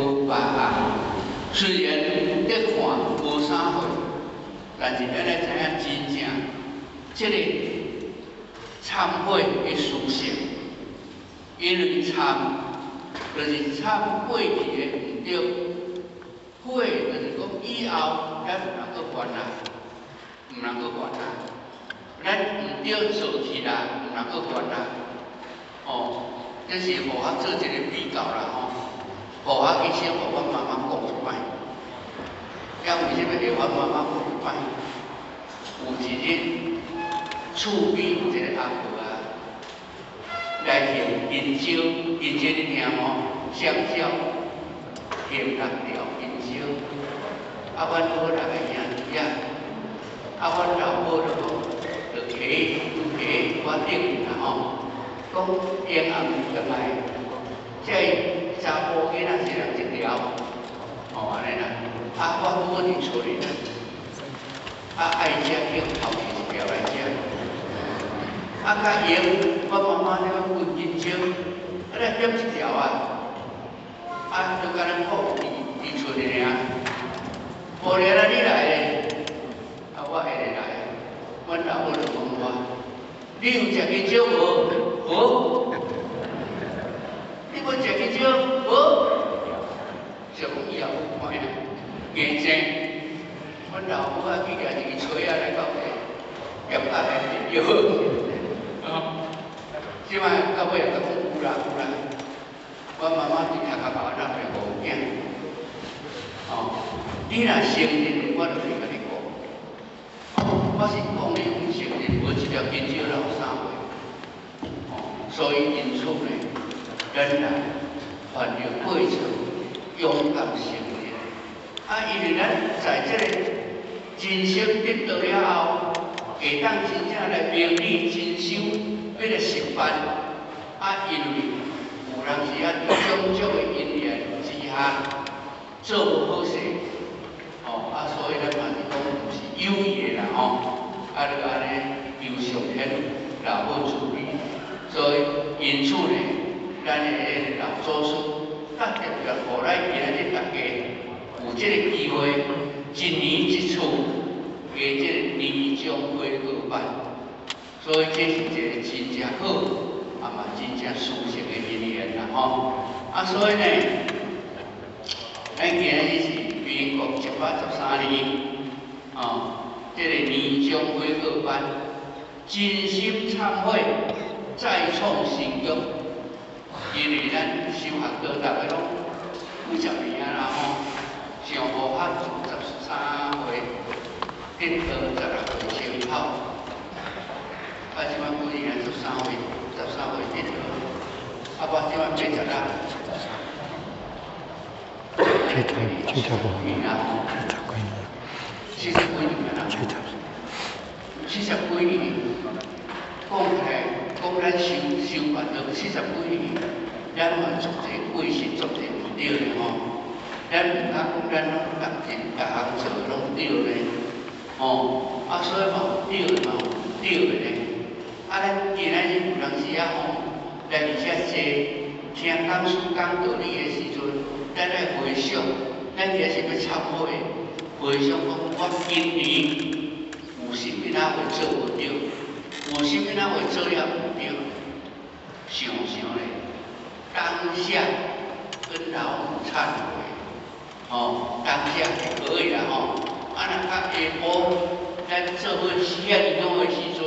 無把握。雖然咧看無啥貨，但是咱愛知影真正這个懺悔的殊勝，因為懺就是懺過去的毋對，悔就是講以後咱毋通閣犯啊，毋通閣犯啊，咱毋對做起來，毋通閣犯啊。哦，這是予我做一個比較啦吼。予我去先予阮媽媽講一擺，也為啥物會阮媽媽講一擺？有一日，厝邊有一個阿婆啊，來還香蕉，香蕉你聽無？香蕉，還六條香蕉。啊，阮好六个兄弟仔，啊，阮老母就講，就提提我頂啦吼，講下暗轉來，這查埔囡仔一人一條，吼按呢啦。啊，我拄好佇厝裡啦，啊，愛食叫頭提一條來食。啊，較閒，我媽媽咧分香蕉，啊，來點一條啊，啊，就敢若講佇厝裡爾，無聊啦，你來咧，啊，我會來，阮老母就問我，你有食香蕉無？無。你無食香蕉無？想講以後有看硬正，阮老母啊去舉一支錘仔來到這，鹹甲還袂著。哦，這擺到尾也講有啦有啦，我媽媽佇頭殼共我攬著五囝。哦，你若承認，我就袂共你講。哦，我是講你毋承認，無一條香蕉留啥貨。哦，所以因此呢，咱來犯著過錯，勇敢承認。啊，因為咱在這個人生得道了後，會當真正來明理真修，彼個失敗。啊，因為有當時啊，種種的因緣之下，做無好勢，哦，啊，所以咱嘛是講毋是有意的啦，吼，啊，就按呢求上天老母慈悲，所以因此呢，咱的彼个老祖師，特別予咱今仔日大家有這個機會，一年一次的這個年終悔過班，所以這是一個真正好，啊嘛真正殊勝的因緣啦，吼。啊，所以呢，咱今日是民國113年，哦，這個年終悔過班，真心懺悔，再創新局。因為咱修學道逐个攏幾十年啊啦吼，上無學13歲，得道16歲清口，啊，這擺幾年啊？十三歲，十三歲得道，啊，我這擺86。七十五，年啊吼，七十幾年，七十幾年啊，七十，七十幾年，講起來，講咱修修辦到七十幾年，咱嘛足濟過失，足濟毋對的吼。咱毋通講咱攏逐件逐項做攏對咧，吼。啊，所以嘛有對的嘛有毋對的咧。啊，咱今仔日有當時啊吼，來佇遮坐，聽講師講道理的時陣，咱愛回想，咱今仔是欲懺悔，回想講我今年有啥物仔話做無對，有啥物仔話做了毋對，想想咧，當下跟老母懺悔，吼，當下是可以啦吼。啊，若較下晡，咱做伙寫演講的時陣，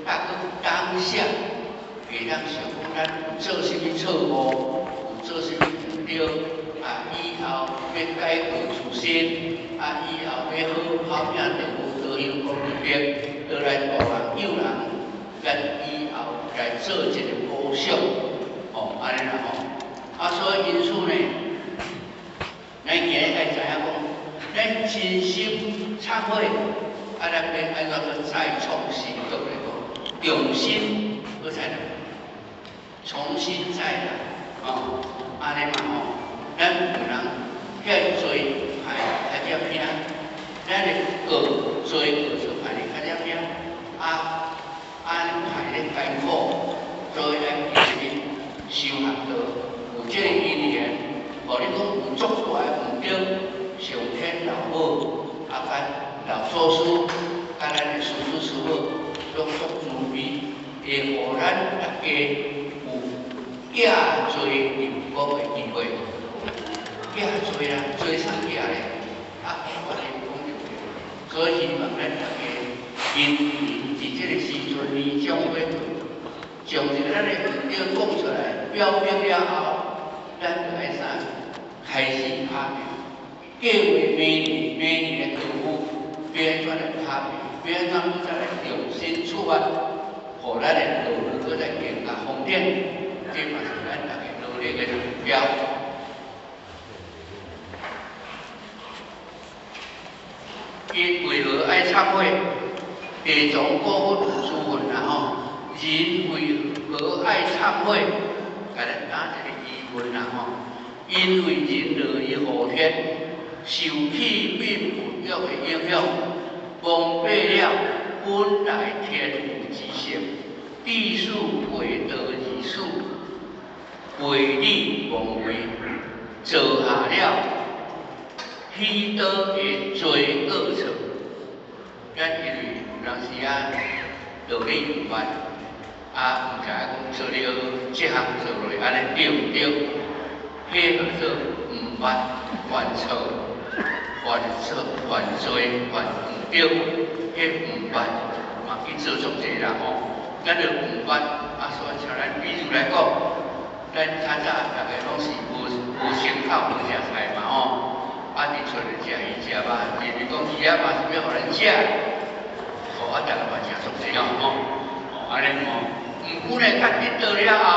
啊，閣當下會當想講咱有做啥物錯誤，有做啥物毋對，啊，以後欲改過自新，啊，以後欲好好拼就有道行功德，倒來度人救人，咱以後來做一個補償，吼，按呢啦吼。啊，所以因此呢，咱今日愛知影講，咱真心懺悔，啊，咱欲按怎閣再創新局來講，重新閣再來，重新再來，哦，按呢嘛吼，咱有人遐濟歹較才拼，咱的過罪過錯歹哩較才拼，啊，按呢歹咧艱苦，所以咱今日修學道有這個因緣，予你講有足大的毋對，上天老母啊，佮老祖師，佮咱的師父師母，攏足慈悲，會予咱逐家有寄罪入國的機會。寄罪啦，罪啥寄咧？啊，我來講就對。所以希望咱逐家，因為佇這個時陣年終會，將這個咱的毋對講出來，表明了後，咱就愛啥？開始拍拼，計劃明年，明年的農夫欲按怎來拍拼，欲按怎閣再來重新出發，予咱的道路閣再更加豐盛，這嘛是咱逐家努力的目標。伊為何愛懺悔？地藏古佛有諸問啦吼，人為何愛懺悔？共咱打一個疑問啦吼。因為人落於後天，受氣變物欲的影響，蒙蔽了本來天賦之性，致使背道而馳，違理妄為，造下了許多的罪過錯。咱因為有當時啊，道理毋捌，啊，毋知影講做了這項做落按呢對毋對？彼叫做毋捌犯錯、犯錯、犯罪、犯毋對，彼毋捌嘛去做足濟啦吼。咱就毋捌，啊，所以像咱比如來講，咱較早逐家攏是無無牲口、無食菜嘛吼。啊，佇厝裡食魚食肉，因為講魚仔肉是欲予咱食，吼啊，逐家嘛食足濟哦吼，哦按呢吼。毋過呢，較得道了後，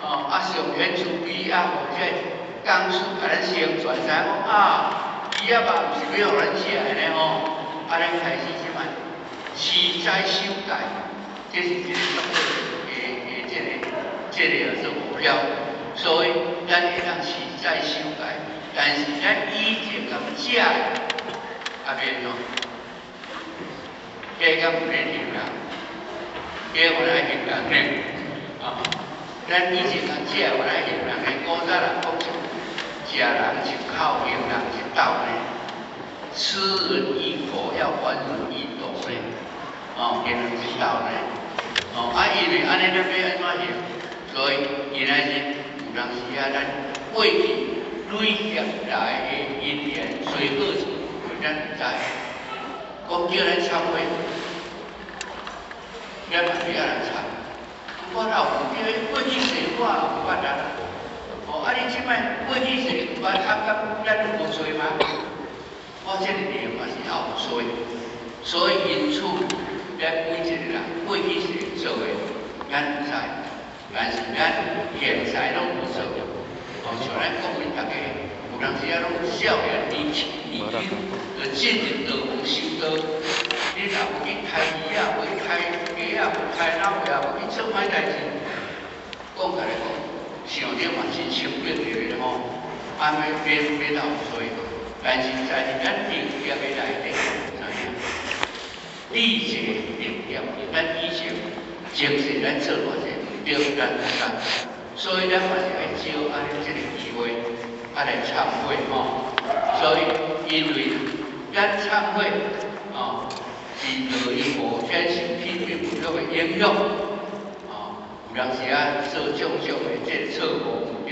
哦啊，上天慈悲啊，予這講師共咱成全，知影講啊，魚仔肉毋是欲予咱食的呢吼。啊，咱開始這擺持齋守戒，這是一個足好的的這個這個叫做目標。所以咱會當持齋守戒，但是咱以前共食的啊變喏，這敢有咧行啦？這有來形容呢？啊，咱以前共食有來形容呢？古早人講食人一口，形人一斗呢。吃人一口要還人一斗呢，哦，形人一斗呢。哦，啊，因為按呢，咱欲按怎行？所以今仔日有當時啊，咱過去累劫來的因緣衰過錯，咱毋知。講叫咱懺悔，咱嘛欲按怎懺？我老有對過去世我也毋捌啊。哦，啊你這擺過去世毋捌，啊敢咱無罪嗎？我這個念嘛是猶有罪，所以因此，咱每一個人過去世做的，咱毋知，但是咱現在攏有做。哦，像咱國民逐家，有當時啊攏少年年輕年輕，就進入道門修道。你若無去刣魚仔，無去刣雞仔，無刣老也無去做歹代誌，講起來講，想著嘛真清白的吼，按呢免免鬧罪。但是在咱定業的內底，知影？理解定業，咱以前前世咱做偌濟毋對，咱毋知，所以咱嘛是愛藉按呢這個機會，啊來懺悔吼。所以因為咱懺悔，哦，是落於後天受氣變物欲的影響，哦，有當時啊做種種的這個錯誤毋對，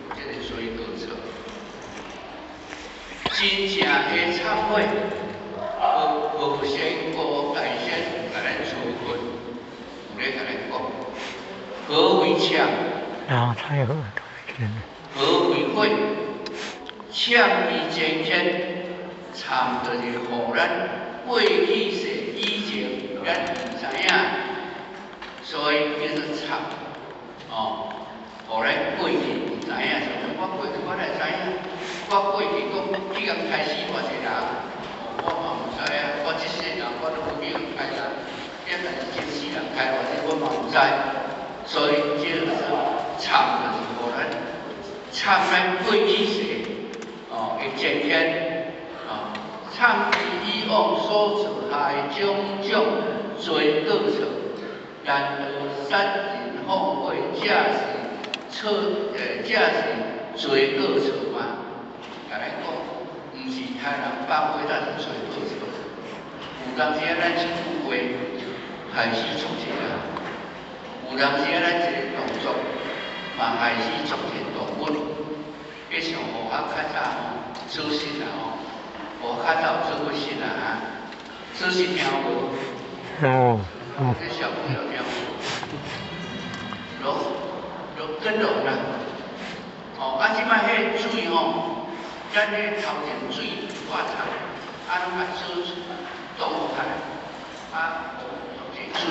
這個衰過錯。真正的懺悔，無無仙姑大仙共咱處分，有咧共咱講，何為懺？何為悔？懺於前天，懺就是予咱過去世以前咱毋知影，所以叫做懺。哦，予咱過去毋知影，像我過去我哪會知影？我過去講去共刣死偌濟人，哦，我嘛毋知啊。我這世人我都無去共刣人，抑但是前世人刣偌濟我嘛毋知。所以這個是懺，就是予咱懺咱過去世哦的前天，哦，懺於以往所造下的種種罪過錯，難道殺人放火這是錯？這是罪過錯嗎？刣人放火，咱是罪过错。有當時啊，咱一句話害死足濟人；有當時啊，咱一个動作嘛害死足濟動物。彼像烏黑較早吼，做穡啊吼，烏較早有做過穡啊哈，做穡聽無？哦哦。這小朋友聽無？落落更落啦。哦，啊，這擺彼水吼，咱彼頭前水掛擦，啊，攏共做擋開，啊，有足濟水，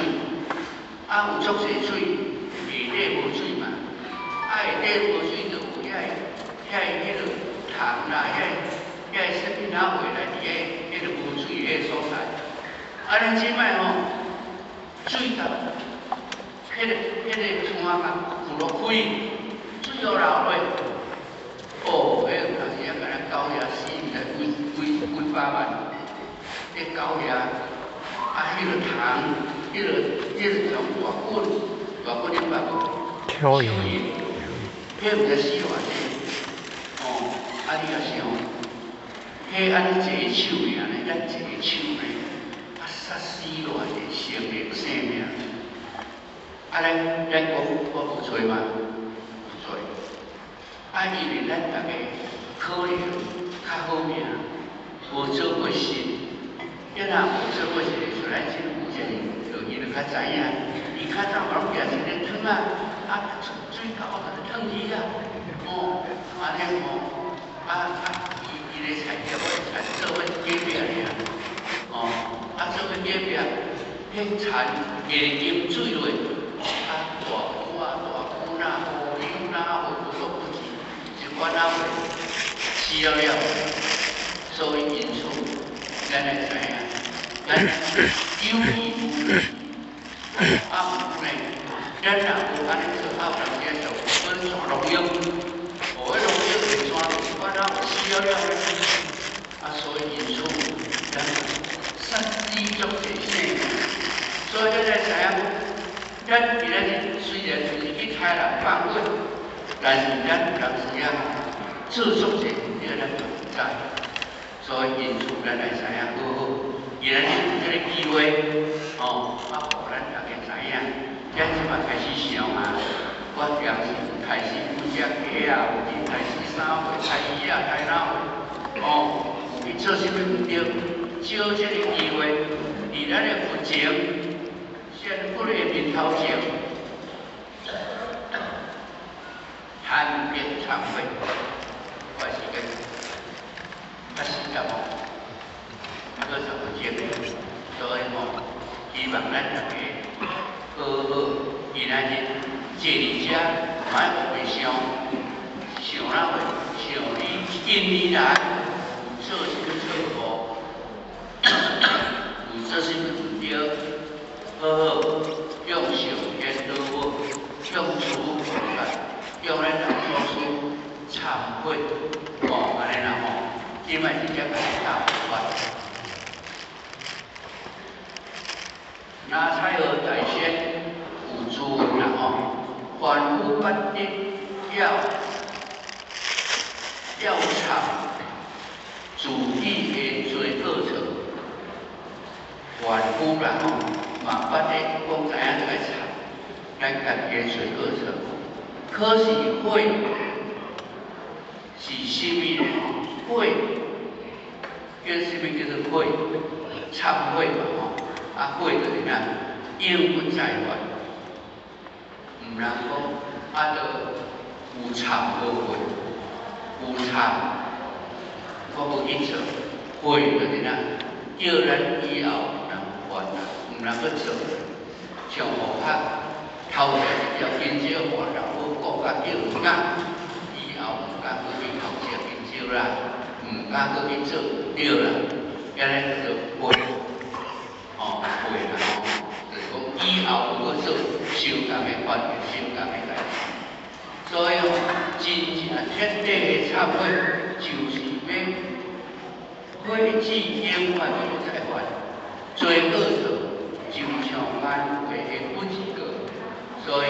啊，有足濟水，下底無水嘛，啊，下底無水就有遐遐彼个蟲啦，遐遐啥物仔貨來佇彼彼个無水彼个所在。啊，咱這擺吼，水共彼个山共掘落開，水又流落。哦，彼有當時啊，敢若狗遐死毋知幾幾幾百萬，彼狗遐，啊，彼个蟲，彼个種大滾，大滾你捌無？蚯蚓。彼毋知死偌濟。哦，啊你也想，彼按呢一個手爾呢，咱一个手呢，啊殺死偌濟生命性命。啊，咱講我有罪嗎？有罪。啊，因為咱逐家可能較好命，無做過穡，伊若無做過穡，像咱這有錢就伊就較知影，伊較早嘛攏舉一个湯仔，啊水溝就燙去啊，哦，按呢吼，啊啊，伊伊咧田業，我田做伙隔壁爾，哦，啊做伙隔壁，彼田下淹水落，啊大龜啊大龜啦，烏牛啦，無所不至，一寡仔會死了了，所以因此，咱來知影，咱有義無利，啊有呢，咱若無按呢做，啊有當時就阮抓農藥，哦，彼農藥會抓一寡仔會死了了呢，啊，所以因此，咱殺死足濟性命，所以咱來知影，咱今仔日雖然毋是去刣人放火，但是咱有當時啊，做足濟毋對，咱嘛毋知，所以因此咱來知影好好，今仔日有這個機會，吼，啊，予咱逐家知影，咱這擺開始想啊，我平時有刣死幾隻雞啊，有去刣死啥貨，刣魚啊，刣哪貨，哦，有去做啥物毋對，借這個機會，佇咱的佛前，先佛的面頭前，坦白懺悔，我時間較時間哦，20分鐘，所以吼，希望咱逐家好好今仔日坐佇遮，莫烏白想，想哪會？想你近年來有做啥物錯誤，有做啥物毋對，好好向上天老母，向諸菩薩，向咱老祖師懺悔，哦，按呢啦吼，這擺直接共你答復。那采兒大仙有諸問啦吼，凡夫捌得要要懺自己的罪過錯，凡夫啦吼，嘛捌得講知影就愛懺，咱家己的罪過錯。可是悔是啥物呢？悔叫啥物叫做悔？懺悔嘛吼。啊，悔就是啥？永不再犯。毋通講啊，著有懺無悔，有懺我無去做，悔就是啥？叫咱以後毋通犯啦，毋通閣做。像烏黑偷食一條香蕉，予老母講甲叫毋敢，以後毋敢閣去偷食香蕉啦，毋敢閣去做，對啦，按呢叫做悔。哦，悔啦吼，就是講以後毋閣做相仝的犯相仝的代誌。所以吼，真正徹底的懺悔，就是欲悔志永遠不再犯，罪過錯，就像眼花的不及格。所以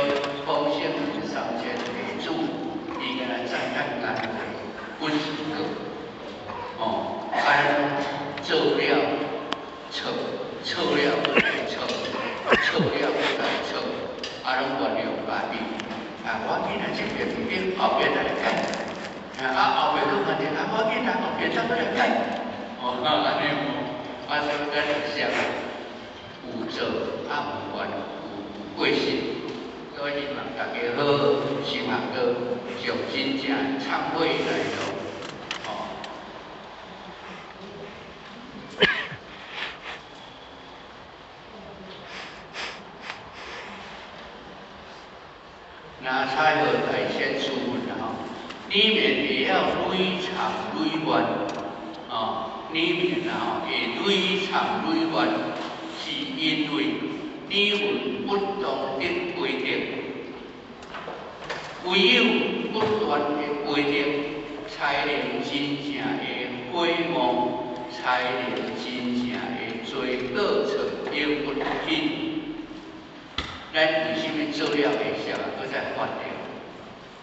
往生三千弟子，伊敢若知影眼花不及格。哦，按呢看著啊，無要緊啦，後壁再閣來改，哦，按呢吼，啊，所以咱就想有做啊，有緣有過失，所以希望大家好好修行道，上真正懺悔來路，哦。拿彩荷大仙书文啦吼，裡面會曉累懺累願，哦，裡面啦吼會累懺累願，是因為你有不當的規定，唯有不斷的規定，才能真正的悔悟，才能真正的做過錯永不復起。咱為啥物做了會啥啊？閣再犯著？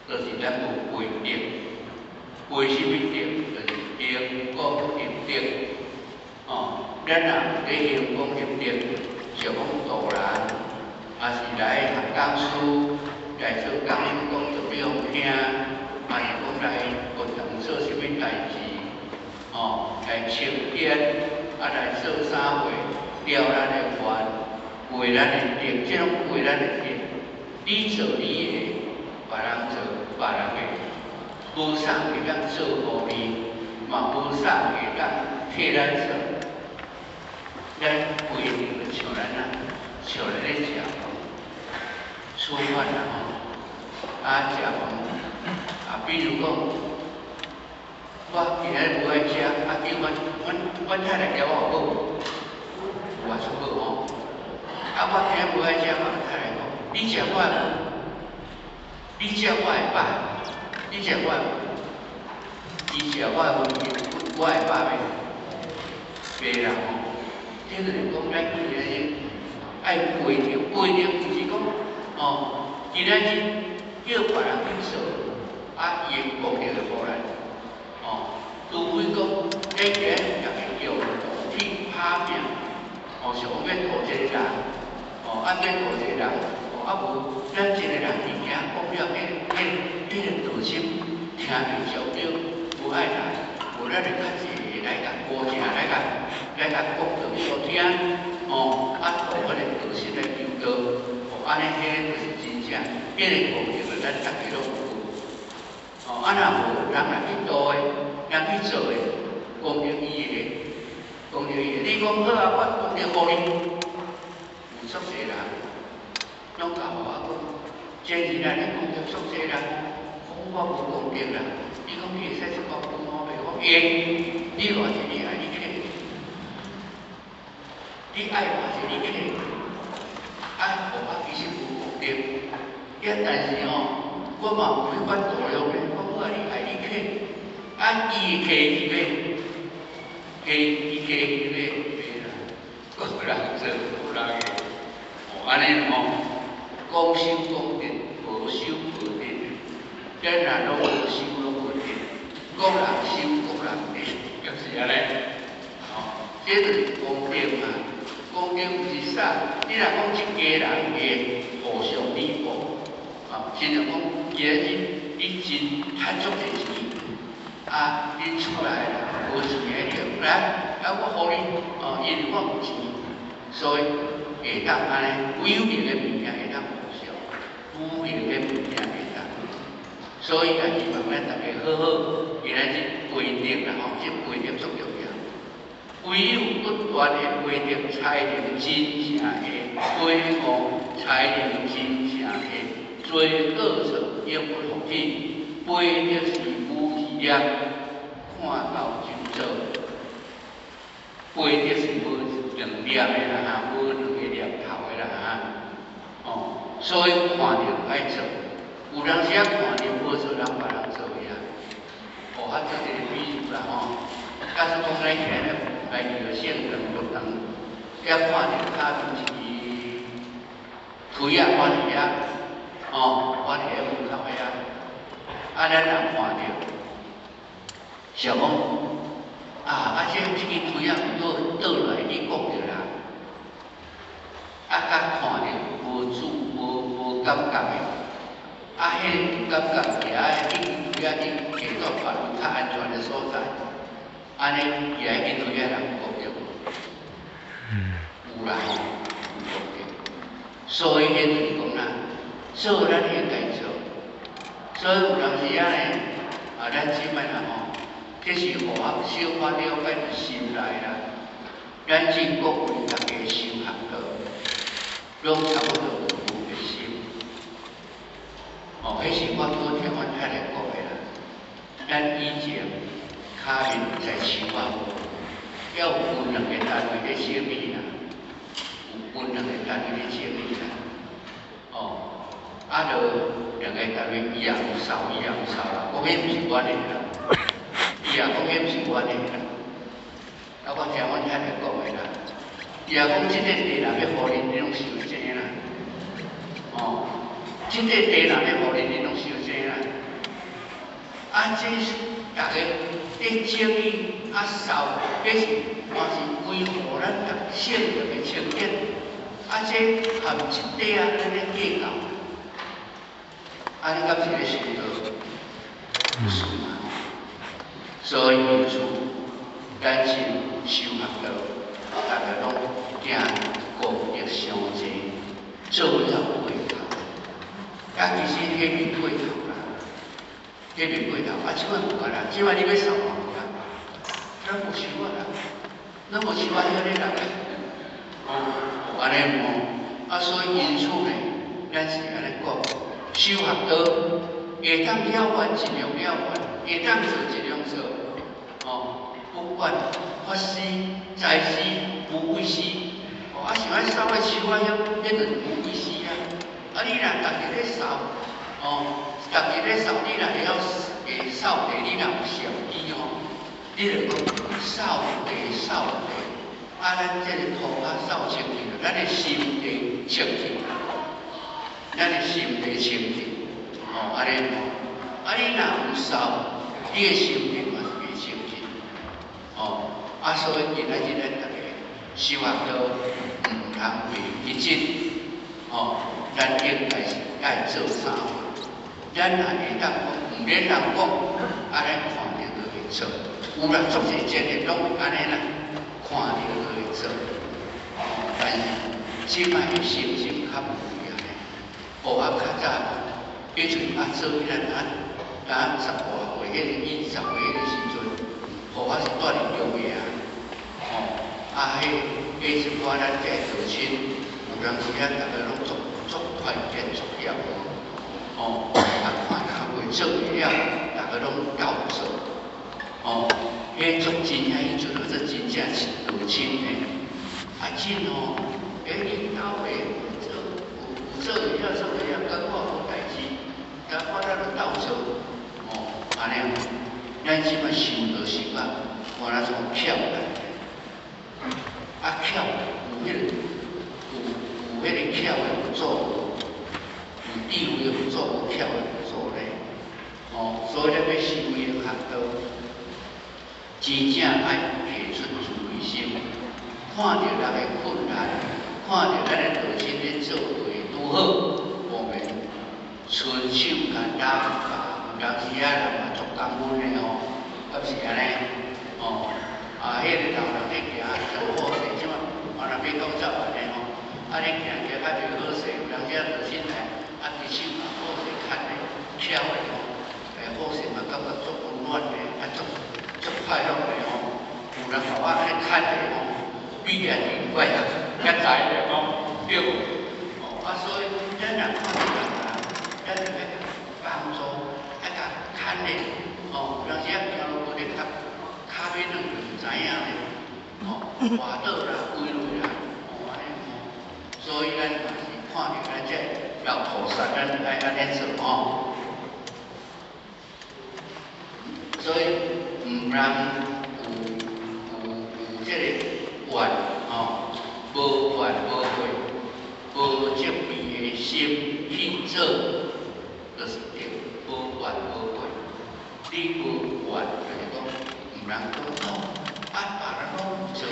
就是咱無規定，規啥物定？就是行功行德。哦，咱若有咧行功行德，像講度人，抑是來學講師，來做講師講座予予聽，抑是講來佛堂做啥物代誌，哦，來清點，啊來做啥貨，了咱的願。為咱的德，這攏為咱的德。你做你的，別人做別人的，無啥會當做予你，嘛無啥會當替咱做。咱規定就像咱啊，像咱咧食飯，吃飯啦吼，啊食飯，啊比如講，我今仔日無愛食，啊叫阮太太叫我有好無？有啊，出好吼。啊！我今日無愛食，我太太講：你食我的，你食我的飽，你食我的，伊食我的，我會飽袂？袂啦吼！這就是講咱今仔日愛規定，規定毋是講哦，今仔日叫別人去做，啊，伊會功德會予咱，哦，除非講咱今日逐家共同去拍拚，哦，想講欲度一個人。哦，啊，欲度一個人，哦，啊無，咱一個人伫遐講了，彼個道心聽袂着對，無愛來，無咱就較濟來共孤正來共來共講道予聽，哦，啊，度彼個道心來求道，哦，按呢彼个就是真正，彼個功德咱逐家攏有。哦，啊若無人來去度的，人去做的，功德伊的，功德伊的，你講好啊，我功德予你。有足濟人，攏共我講，前日來咧講著足濟人，講我無功德啦。你講你會使一寡分我袂？我會，你偌濟你愛你客，你愛偌濟你客，啊，予我其實有功德，抑但是吼，我嘛有彼款度量咧。我好啊，你愛你客，啊，伊會客去袂？客伊客去袂？袂啦，各人做各人的。按呢吼，講修講德，無修無德。咱若攏無修攏無德，各人修各人德，就是按呢。吼，這就是功德嘛。功德毋是啥，你若講一家人會互相彌補，啊，親像講今日你真趁足濟錢，啊，恁厝內人無錢的來，啊，我予你，哦，因為我有錢，所以。會當按呢，有形的物件會當互相，無形的物件袂當。所以啊，希望咱逐家好好，今仔日規定啦吼，這規定足重要。唯有不斷的規定，才能真正的悔悟，才能真正的做過錯永不復起。背的是無二念，看到就做。背的是無兩念的啦哈，無兩個念頭的啦哈。哦，所以看著愛做，有當時啊看著無做，人別人做去啊。哦，啊，做一個比喻啦吼，假使講咱今日來去聖堂佛堂，遐看著跤邊一支槌仔掛佇遐，哦，掛佇遐門口遐，啊，咱人看著，想講。啊！啊！這支槌仔有倒倒來，你講著啦。啊，佮看著無主無無感覺的，啊，彼個感覺徛彼支槌仔遐去下到别位較安全的所在，按呢伊來去開遐人有功德無？有啦吼，有功德。所以彼就是講啦，做咱應該做。所以有當時仔呢，啊，咱這擺啦吼，這是予我小可了解佇心內啦。咱這各位逐家修學道，攏差不多有菩提心。哦，彼是我拄聽阮太太講的啦。咱以前跤面在樹仔，猶有分兩個單位咧整理啦，有分兩個單位咧整理啦。哦，啊，就兩個單位，伊也有掃，伊也有掃啦，講彼毋是阮的啦，伊也講彼毋是阮的啦。啊，我聽阮太太講的啦，伊也講這個地若欲予恁，恁攏收錢啦。哦，這個地若欲予恁，恁攏收錢啦。啊，這是逐家咧整理啊掃，這是嘛是維護咱逐聖人的清潔。啊，這含這塊啊，咱咧計較，按呢敢是咧修道？毋是嘛？所以因此，咱是修學道，逐家攏驚功德傷濟，做了過頭。啊，其實彼袂過頭啦，彼袂過頭。啊，這擺無啊啦，這擺你欲掃嘛無啦，咱無樹仔啦，咱無樹仔遐咧來。哦，按呢無，啊，所以因此呢，咱是按呢講，修學道會當了願盡量了願，會當做盡量做。哦，不管法施、財施、無畏施，哦，啊，像愛掃個樹仔遐，彼就是無畏施啊。啊，你若逐日咧掃，哦，逐日咧掃，你若會曉會掃地，你若有善機吼，你就講掃地掃地，啊，咱這個塗跤掃清氣，咱的心地清氣，咱的心地清氣，哦，按呢吼，啊，你若有掃，你的心地嘛是袂清氣，哦，啊，所以今仔日咱逐家修學道，毋通袂記得，哦，咱應該是愛做啥貨？咱若會當講，毋免人講，啊，咱看著就會做。有啦，足濟真的攏按呢啦，看著就會做。哦，但是這擺的心情較無一樣的，哦，啊，較早彼陣啊做彼咱啊，啊十外歲，彼個伊10歲彼個時陣，哦，我是住佇中野啊，哦，啊，彼彼一寡咱這道親，有當時啊，逐家攏足足團結足協和，哦，啊，看較袂做會了，逐家攏鬥做，哦，彼足真正彼陣叫做真正是道親的，啊真哦，欸𪜶鬥的做有做會了，做會了，佮我無代誌，佮我咱攏鬥做，哦，按呢，咱這擺修道修啊，看咱創巧來，啊巧有彼個有有彼個巧的有做無，有智慧的有做無，巧的有做咧，哦，所以咱欲修行學道，真正愛提出慈悲心，看著人的困難，看著咱的道親咧做袂拄好，我們伸手共搭一把，有當時啊人嘛足感恩的吼，敢是按呢？哦，啊，彼個老人咧行做好勢，這擺我若欲講才按呢吼，啊咧行行較袂好勢，有當時啊道親來，啊佇手嘛好勢牽的，翹的吼，欸好勢嘛感覺足溫暖的，啊足足快樂的吼。有人共我按呢牽的吼，比也真怪啊，較知的吼，對無？哦，啊所以咱若看著人啊，咱就愛幫助，愛共牽的，哦，有當時啊行路無咧跤，跤尾軟就毋知影咧，哦，滑倒啦，跪落啦，哦按呢吼，所以咱嘛是看著咱這老菩薩，咱愛按呢做吼。所以毋通有這個怨吼，無怨無悔、無責備的心去做，就是對。無怨無悔，你無怨，就是講毋通講哦，啊別人攏有做，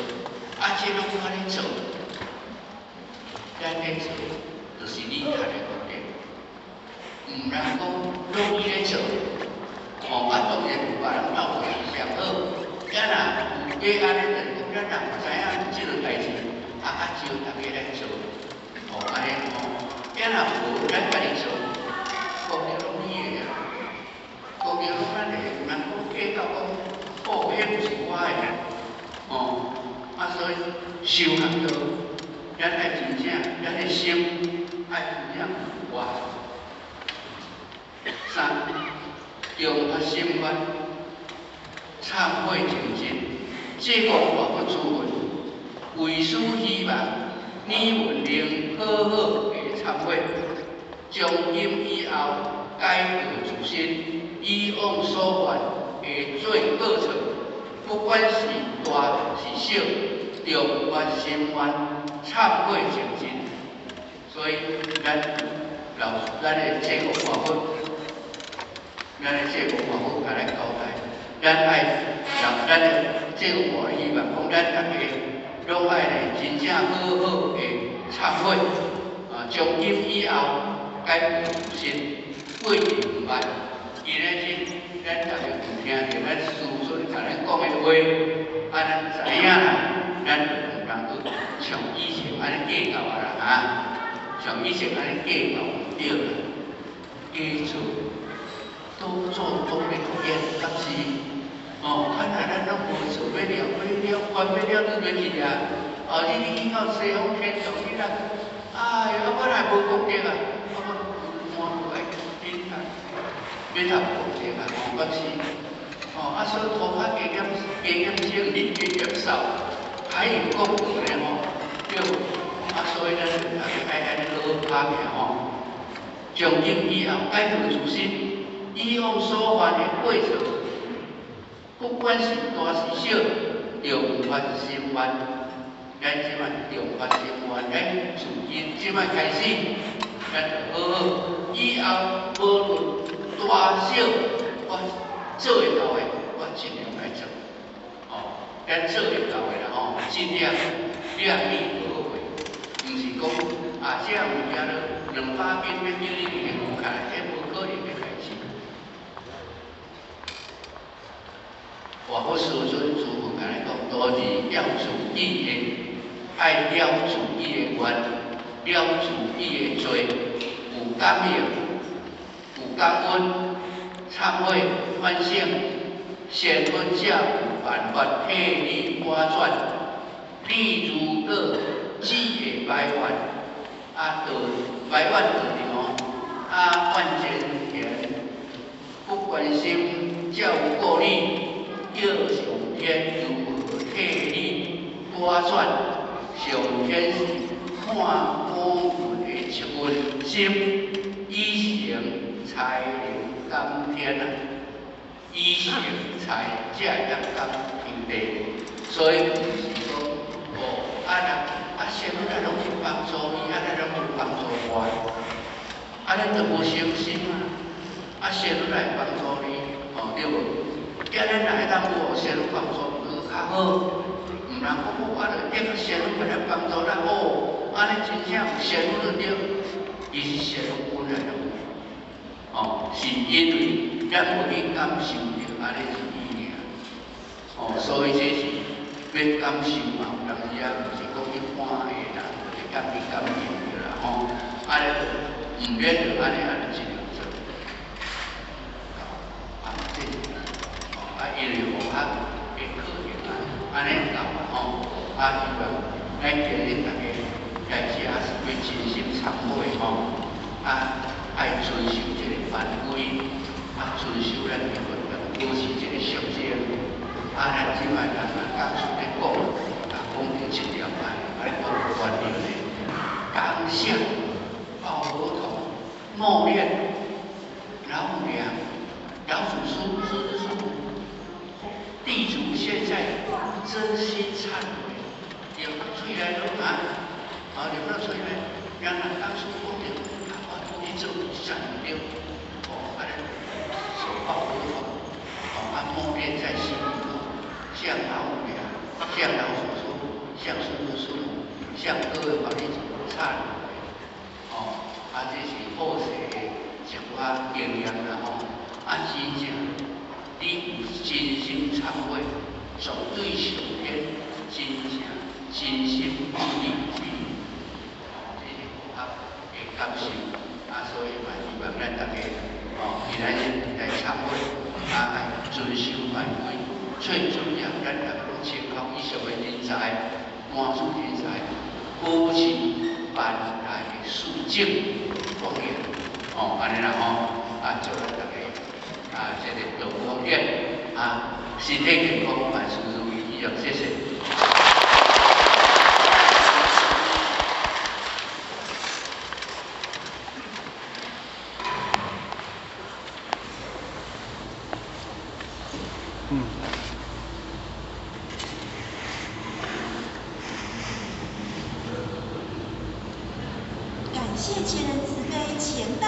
啊這攏按呢做，咱咧做，就是你趁的功德。毋通講攏伊咧做，哦，哦，啊，當然有別人鬥做是上好。咱若有欲按呢，就是講咱若有知影這個代誌，啊，較招大家來做，哦，按呢吼。咱若無，咱家己做，功德攏你的啊，功德攏咱的，毋通講計較講，哦，彼毋是我的，哦，啊，所以修學道，咱愛真正，咱的心愛真正活。三，重發心願，懺悔精進，濟公活佛諸佛，為師希望你們能好好的懺悔，從今以後改過自新，以往所犯的罪過錯，不管是大是小，重發心願，懺悔精進。所以咱老咱的濟公活佛，咱的濟公活佛共咱交代，咱愛讓咱的濟公活佛希望講，咱逐家攏愛咧真正好好的懺悔，啊，從今以後改過自新，悔而毋晚。今仔日咱逐家有聽著咱師尊共咱講的話，啊，咱知影啦，咱就毋通閣像以前按呢計較啊啦，哈，像以前按呢計較毋對啦，加做多做多會厭，敢是？哦，看來咱攏無做欲了，欲了，還欲了，你欲去啊？哦，你去到西方天堂，你若，哎呀，我來無功德啊！啊，我滿無愛緊啊，欲頭功德啊，哦，敢是？哦，啊，所以塗較加減加減整理，加減掃，還有功德咧吼，對無？啊，所以咱大家愛按呢好好拍拼吼。從今以後改過自新，以往所犯的過錯，不管是大是小，重發心願，咱這擺重發心願，咱從今這擺開始，咱就好好，以後無論大小，我做會到的，我盡量來做。哦，咱做會到的啦吼，盡量量力而為，毋是講啊，這物件都200斤欲叫你規个扶起來，這無可能的代誌。活佛師尊師父共咱講，都是了自己的，愛了自己的願，了自己的罪，有感應，有感恩，懺悔反省，仙佛才有辦法替你轉轉。你如果只會埋怨，啊，就埋怨就是吼，啊，怨前賢，不關心，才有顧你，叫上天如何替你轉轉？上天是看我們的惻隱心，以誠才能感天啊！以誠才才會當感天地，所以毋是講哦，啊若啊，仙佛啊攏去幫助伊，啊咱攏無幫助我，按呢就無誠心啊！啊，仙佛來幫助你，哦，對無？按呢若會當有仙佛幫助，閣較好。毋通講我就得個仙佛來幫助咱哦，按呢真正有仙佛就對，伊是仙佛本來就有，哦，是因為咱無去感受著按呢是伊爾，哦，所以這是欲感受嘛，有當時啊，毋是講一般的人會當去感應著啦，吼，按呢就毋免就按呢按呢盡量做。啊，這哦啊，因為有較會可能啊，按呢夠啊吼，啊，希望咱今日大家來遮是欲真心懺悔吼，啊，愛遵守這個班規，啊，遵守咱的保持這個肅靜，啊，咱這擺人啊，教授咧講，啊，講著這條啊，啊，講觀念咧，感謝報佛同默念老母娘、老祖師、師師父，弟子現在真心懺悔，念到喙內攏啊，啊，念到喙內，讓人當初講著，啊，我去做善對，哦，按呢手抱佛頭，哦，啊，默念在心裡頭，向老母娘、向老祖師、向師父師母、向各位法律懺悔，哦，啊，這是後世的一寡經驗啦吼，啊，真正你有真心懺悔，從對上天真正真心意悲，這是符合的感受。啊，所以嘛希望咱大家哦，今仔日來懺悔，啊，愛遵守法規。最重要，咱大家攏千口以上的人才，滿出人才，保持原來的素質方面，哦，按呢啦吼，啊，祝咱大家啊，這個中風險啊，身體健康，萬事如意，以上，謝謝。感謝前人慈悲，錢道。